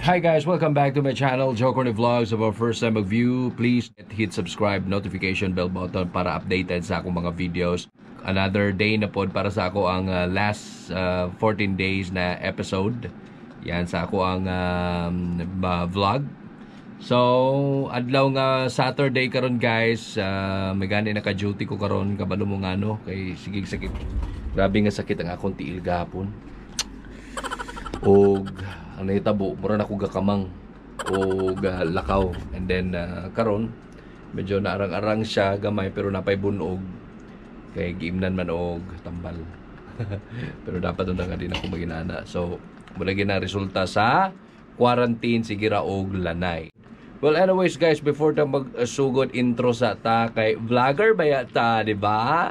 Hi guys, welcome back to my channel, Joe Corny Vlogs. If our first time of view, please hit subscribe, notification bell button para updated sa akong mga videos. Another day na pod para sa ako ang last 14 days na episode. Yan sa ako ang vlog. So, adlaw nga Saturday karon guys, may gani naka-duty ko karon, kabalo mo nga no, kay sige sakit. Grabe nga sakit ang akong tiil gahapon. Og ang nahitabo, mura na ko gakamang og lakaw. And then karon medyo naarang-arang siya gamay pero napay bunog kay giimnan man og tambal. Pero dapat unta nga din ako maginana. So, wala gina resulta sa quarantine sige ra og lanay. Well, anyways guys, before ta magsugod intro sa ta kay vlogger ba ta, di ba?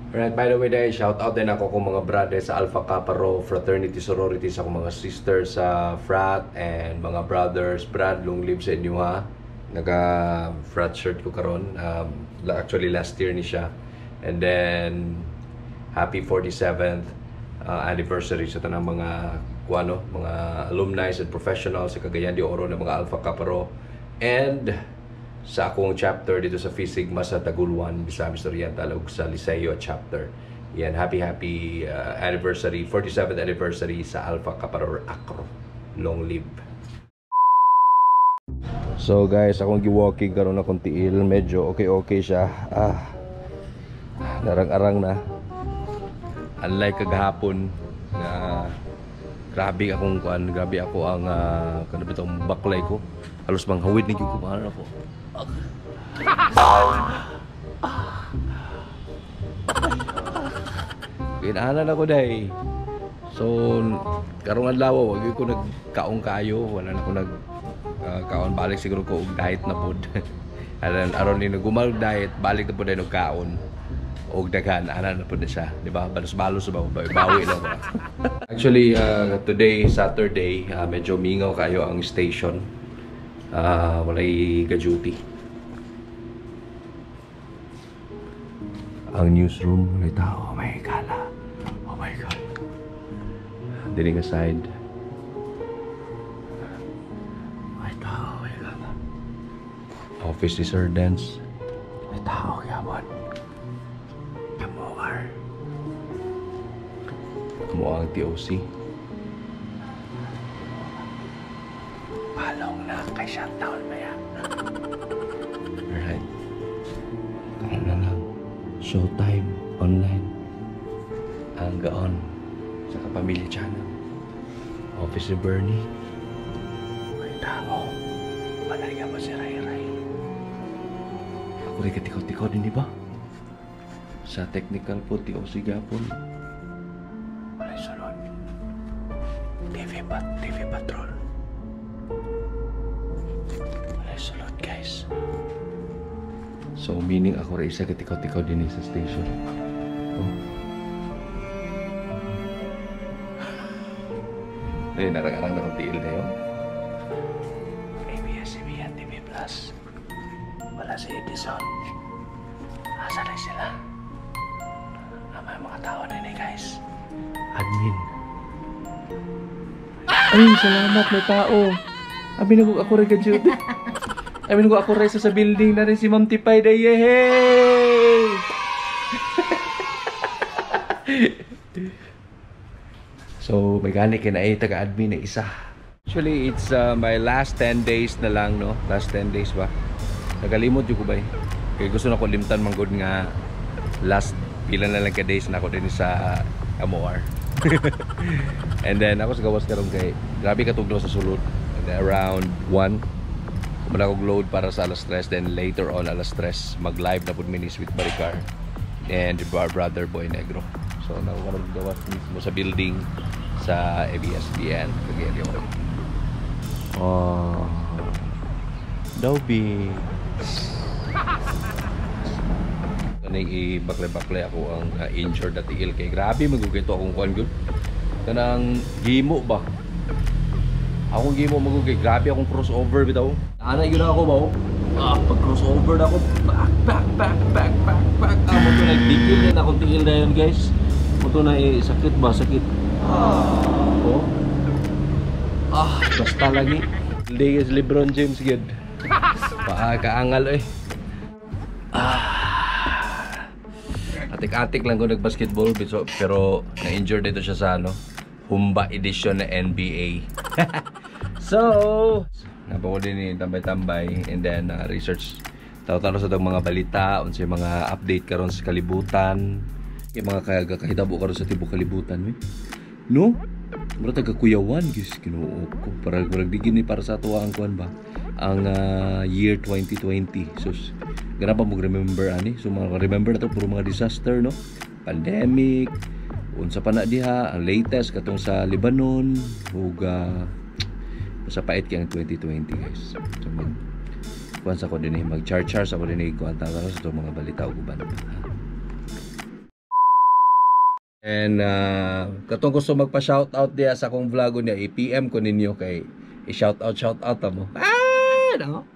Alright, by the way dahil shout out din ako kong mga brother sa Alpha Kappa Rho Fraternity Sorority, sa akong mga sisters sa frat and mga brothers. Brad, long live sa inyo ha. Naka frat shirt ko karon. Actually last year ni siya. And then happy 47th anniversary sa tanang mga kuano, mga alumni and professionals sa Cagayan de Oro na mga Alpha Kappa Rho. And sa akong chapter dito sa Phi Sigma sa Taguluan, Misamis Oriental ug sa Liceo chapter. Yan, happy happy anniversary, 47th anniversary sa Alpha Kappa Rho Acro. Long live. So guys, akong gi-walking karon akong tiil, medyo okay-okay siya. Narang-arang na. Unlike kagahapon na grabe akong kuan, grabe ako ang kano bitong baklay ko. Halos manghawid ni gyud ko ano ako. Ginahanan ako day. So karong adlaw wag ko nagkaong kayo, wala na ko nag kaon, balik siguro ko og diet na pod. Aron ni nagumal diet, balik na pod og kaon. Og daghan ana na pod na siya, di ba? Balos-balos ba, bawi lang ba. Actually today Saturday, medyo mingaw kayo ang station. Walay ga-duty. Ang newsroom, walay tao. Oh my God. Oh my God. Dili nga side. May tao, oh my God. Office ni Sir Dance. May tao, yabon. MOR. Kumuha ang TOC. Palong na kay shutdown ba yan? Alright. Tara na lang. Showtime online. Ang gaon sa Kapamilya Channel. Office ni Bernie. May tao. Wala nga ba si Ray Ray? Ako rin katikaw-tikaw din, di ba? Sa technical po, TOC gapon. Wala'y sulod. TV Patrol. Wala'y sulod, guys. So, meaning ako rin isa katikaw-tikaw din sa station. Oh. Ayun, narang-arang na kong tiil na yun. ABS-CBN TV Plus. Wala si Edison. Asa na sila? May mga tao na yun guys. Admin. Ay, salamat may tao. Abi na ako rin ka-duty. Abi na ako rin sa building na rin si Ma'am Tipay. Yehey! So, may gani kay na taga-admin na isa. Actually, it's my last 10 days na lang, no? Last 10 days ba? Nagalimot yung ko ba eh? Kaya gusto na ko limtan manggod nga last pila na lang ka days na ako din sa MOR. And then ako sa gawas karon kay grabe katugnaw sa sulod. And then around 1 wala akong load para sa alas 3, then later on alas 3 mag-live na pud mi ni Sweet Maricar and our brother Boy Negro. So nakuha gawas mismo sa building sa ABS-CBN Cagayan de Oro. Oh. Dobby. Kaning i-bakle-bakle ako ang injured na tiil kay grabe magugito akong kuan gud. Kanang gimo ba? Akong gimo mo kay grabe akong crossover bitaw. Ana yun ako ba? Ah, pag crossover na ako, back back back back back back. Ah, mo to nagdikil na akong tiil na yun, guys. Mo to na eh, sakit ba, sakit. Oh. Ah, basta lagi. Hindi guys, LeBron James gid. Paa kaangal eh. Ah. Atik-atik lang ko nag-basketball pero na-injured dito siya sa ano, Humba edition na NBA. So, napa ko din ni tambay-tambay and then research taw-taw sa itong mga balita, unsay mga update karon sa kalibutan. Kay mga kahitabo karon sa tibuok kalibutan, we. No? Mura taga kuyawan gis Ginoo ko. Para murag di gini para sa ato ang kuan ba? Ang year 2020. So gana pa mo remember ani. So mga remember na to puro mga disaster, no? Pandemic, unsa pa na diha, ang latest katong sa Lebanon ug basta pait kay ang 2020, guys. So mag kuan sa ko din eh, mag char char sa ko din eh, kuan ta sa itong mga balita ug uban. And katong gusto magpa-shout out diya sa akong vlog niya, i-PM ko ninyo kay i-shout out shout out mo. Ah, no.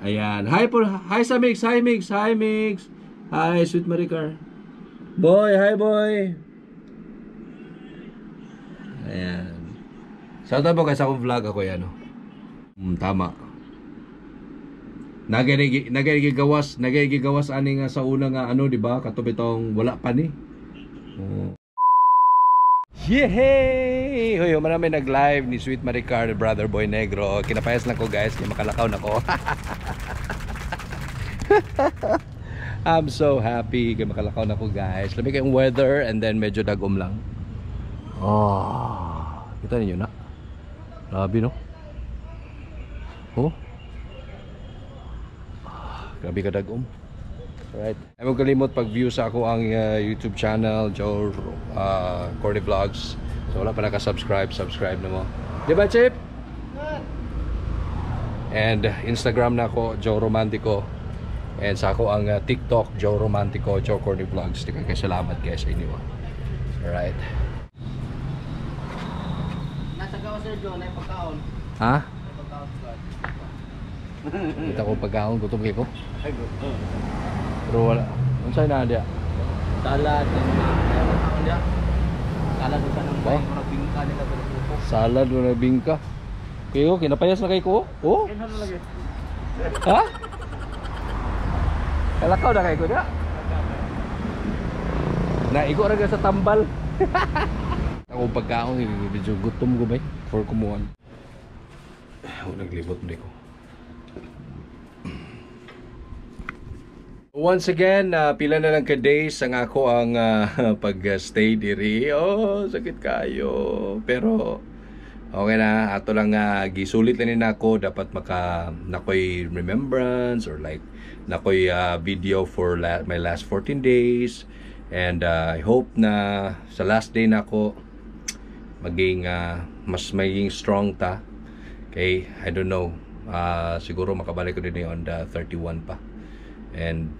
Ayan. Hi po, hi sa Mix, hi Mix, hi Mix. Hi Sweet Maricar. Boy, hi boy. Ayan. Shout out mo kay sa akong vlog ako yan. Oh. Tama. Nagay gawas, nagay gawas ani nga sa una nga ano, di ba? Kato bitong wala pa ni. Oh. Yehey! Hoy, marami nag-live ni Sweet Maricar, Brother Boy Negro. Kinapayas lang ko guys, kay makalakaw na ko. I'm so happy kay makalakaw na ko guys. Lamig kayong weather and then medyo dagom lang. Oh, kita ninyo na. Grabe no. Oh. Grabe ka dagom. Alright. Ay mo kalimot pag-view sa ako ang YouTube channel, Joe Corny Vlogs. So wala pa naka-subscribe, subscribe na mo. Di ba, Chip? And Instagram na ako, Joe Romantico. And sa ako ang TikTok, Joe Romantico, Joe Corny Vlogs. Di kay salamat guys sa inyo. Alright. Nasa gawa Sir Joe, na pagkaon. Ha? Pagkaon. Kita ko pagkaon, gutom kayo ko. Ay, gutom. Pero wala. Unsay na dia? Salad. Salad sa nang Oh? bingka nila pero Salad wala bingka. Kayo kinapayas na kay ko? Oh? lagi. Ha? Kalakaw na kay ko dia. Naigo ra sa tambal. Ako pagkaon medyo gutom ko bay for kumuan. Oh, naglibot mo ko. Once again, pila na lang ka days ang ako ang pag-stay diri. Oh, sakit kayo. Pero okay na, ato lang gisulit na ni nako, dapat maka nakoy remembrance or like nakoy video for my last 14 days. And I hope na sa last day nako maging mas maging strong ta. Okay, I don't know. Siguro makabalik ko din on the 31 pa. And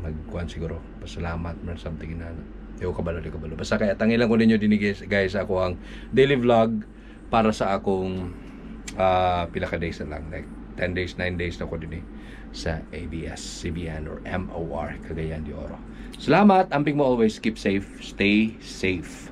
magkuan siguro pasalamat or something na di ko kabalo, di ko kabalo. Basta kaya tangilan ko ninyo din guys, ako ang daily vlog para sa akong pila ka days na lang, like 10 days, 9 days na ko din sa ABS-CBN or MOR Cagayan de Oro. Salamat, amping mo always, keep safe, stay safe.